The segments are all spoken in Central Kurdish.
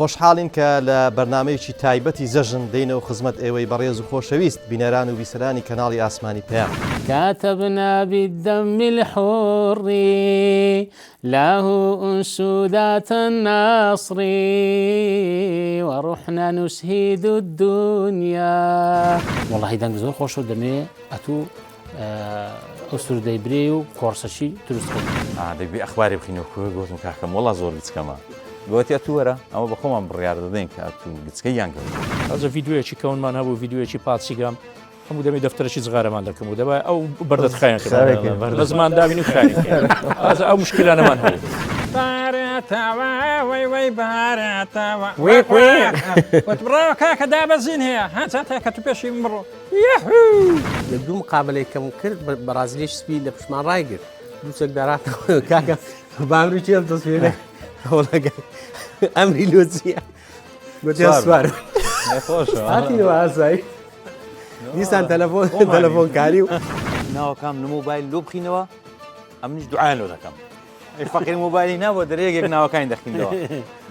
خۆشحاڵین کە لە بەرنامەیەکی تایبەتی جەژن دێینەوە خزمەت ئێوەی بەڕێز و خۆشەویست بینەران و بیسەرانی کەناڵی ئاسمانی پەیام. كتبنا بالدم الحر له انشودات النصر ورحنا نشهد الدنيا. وەڵاهی دەنگ زۆر خۆشە و دەمەوێ ئەتوو ئەو سرودەی برێ و کۆرسەکی دروست کەی. ئا دەبی ئەخباری بخینەوە کوێ گۆتم کاکەم وەڵا زۆر گچکەمە گۆتی ئەتوو وەرە ئەمە بە خۆمان بڕیار دەدەین کە ئەتوو گچکەی یان گەورەی. تازە ڤیدیۆیەکی کەونمان هەبوو ڤیدیۆیەکی پاتسیگام هەموو دەمی دەفتەرەکی جغارەمان دەکەم و دەبای ئەو بەردەت خایان کرد لە زمان داوین و خانی ئازە ئەو مشکلانەمان هەبوو. بارێتەوە وەی وەی بارێتەوە وتم ڕۆ کاکە دابەزین هەیە ها جاتێکە تو پێشی بڕۆ یاهوو. لە دوو مقابلەی کەم کرد بەڕازیلیش سپی لە پشتمان ڕایگرت دوو چەکدارات کاکە بامری چێم تەسویرە هەوڵەکە ئەمری لۆ چییە گوتیان سوار هاتینەوە ئاسایی دیسان تەلەفۆن تەلەفۆن کاری و ناوەکام نمۆبایل لۆ بخینەوە ئەمنیش دوعایان لۆ دەکەم فەقیر مۆبایلی نابووە دەرێ یەکێک ناوەکانی دەخیندەوە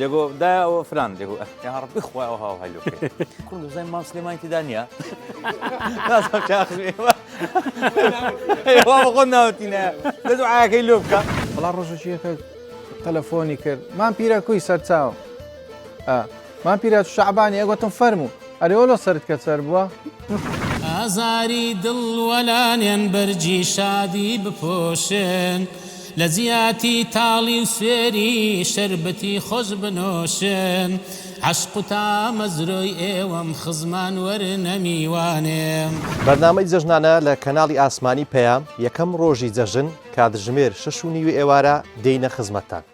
دەگۆ دا ئەوە فلان دەگۆ یا ڕەبی خوای ئەو هاو هەلۆ کوڕ دەزانین مام سلێمانی تێدا نییە نازانم چی ئاخر ئێوە ئێوە بە خۆت ناوەتی نایە لە دوعاکەی لۆ بکە وەڵا ڕۆژێکی یەکە تەلەفۆنی کرد مام پیرە کوی سەرچاوم ئا مام پیرە شەعبانی ئەگوتم فەرموو ئەرێ وەلۆ سەرت کەچەر بووە؟ ئازاری دڵ وەلانێن بەرگی شادی بپۆشن لە جیاتی تاڵی و سوێری شەربەتی خۆش بنۆشن عەشق و تامەزرۆی ئێوەم خزمان وەرنە میوانێم. بەرنامەی جەژنانە لە کەناڵی ئاسمانی پەیام یەکەم ڕۆژی جەژن کاتژمێر شەش و نیوی ئێوارە دێینە خزمەتتان.